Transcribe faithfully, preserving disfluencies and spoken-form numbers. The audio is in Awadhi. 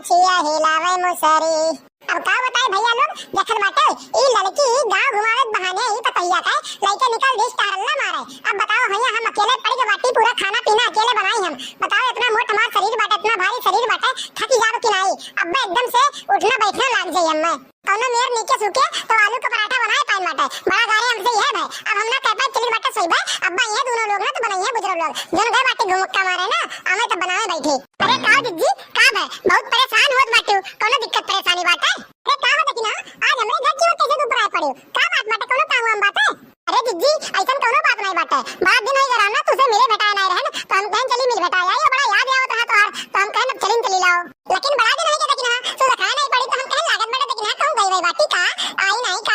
छिया हिलावे मुसरी। अब का बताई भइया लोग, देखत बाटे, ई लड़की गाँव घुमावे के बहाने ई पतोहिया के लइके निकल दिस टहरल्ला मारे। अब बताओ, हियाँ हम अकेले पड़ के बाटी, पूरा खाना पीना अकेले बनाई हम। बताओ, इतना मोट हमार शरीर बाटे, इतना भारी शरीर बाटे, थकी जाब कि नाई? अब्बे एकदम से उठना बैठना लाग जाई हम्मे। कौनो मेर नीके सूखे तो आलू के पराठा बनाए पाइन बाटे। बड़ा गारे हमसे यह भय। अब हम ना कह पाए चली बाटे सोई भय। अब्बा ये दोनों लोग ना तो बनाई है बुजुर्ग लोग। जोन गए बाटे घुमुक्का मारे ना, हमें तो बनावे बैठे। अरे का जिज्जी, का भय? बहुत परेशान होत बाटे। कौनो दिक्कत परेशानी बाटे? अरे का हो देखी ना, आज हमरे घर की ओर कैसे तू बुलाए पड़े? का बात बाटे? कौनो काम वाम बाटे? अरे जिज्जी, ऐसन कौनो बात नहीं बाटे। बड़ा दिन हो गया ना तुझसे मिले भेटाए नहीं रहे